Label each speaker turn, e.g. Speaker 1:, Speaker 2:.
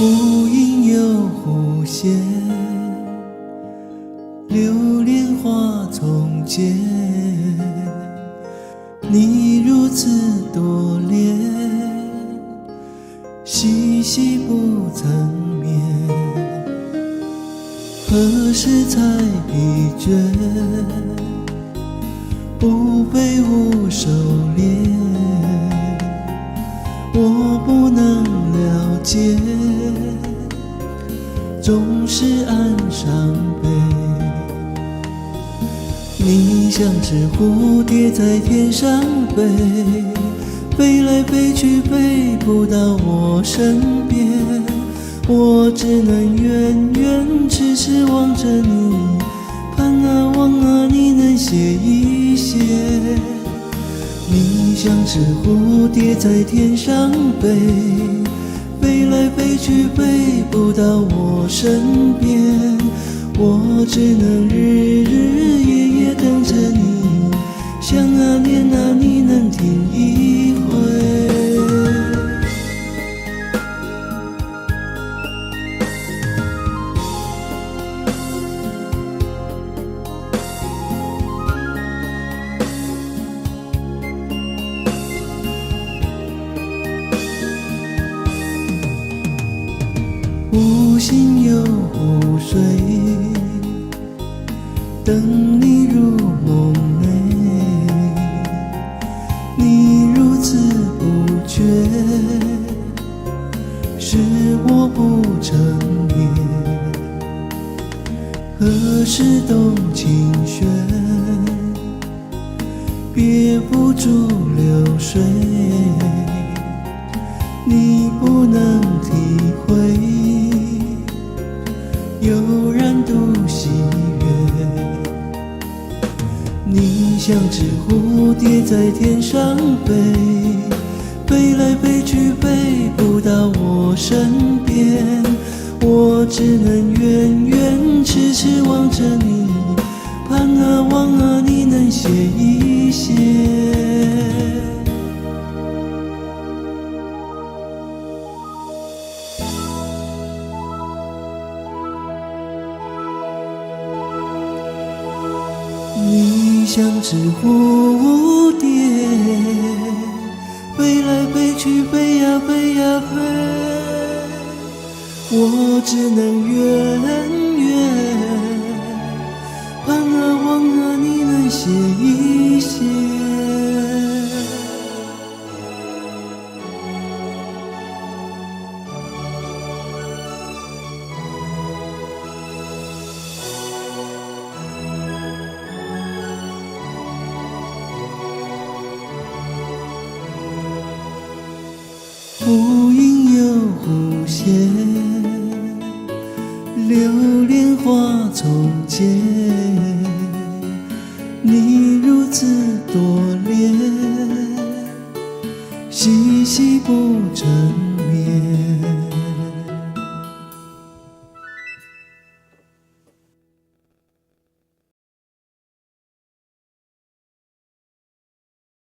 Speaker 1: 忽隐又忽现，流连花丛间。你如此多恋，细细不曾眠。何时才疲倦？不被雾收敛，我不能了解，总是暗伤悲。你像只蝴蝶在天上飞，飛來飛去飛不到我身邊，我只能遠遠痴痴望着你，盼啊望啊，你能歇一歇。你像只蝴蝶在天上飛，飛來飛去飛不到我身邊，我只能日日夜夜等着你，想啊念啊，你能停一回。忽醒又忽睡，等你入夢內，你如此不覺，是我不成眠。何時動情弦，憋不住流水，你不能體會，悠然獨喜悅。你像只蝴蝶在天上飛，飛來飛去飛不到我身邊，我只能遠遠痴痴望着你，盼啊望啊，你能歇一歇。你像只蝴蝶，飛來飛去，飛呀飛呀飛，我只能遠遠盼啊望啊，你能歇一歇。忽隱又忽現，流連花叢間，你如此多戀，細細不成。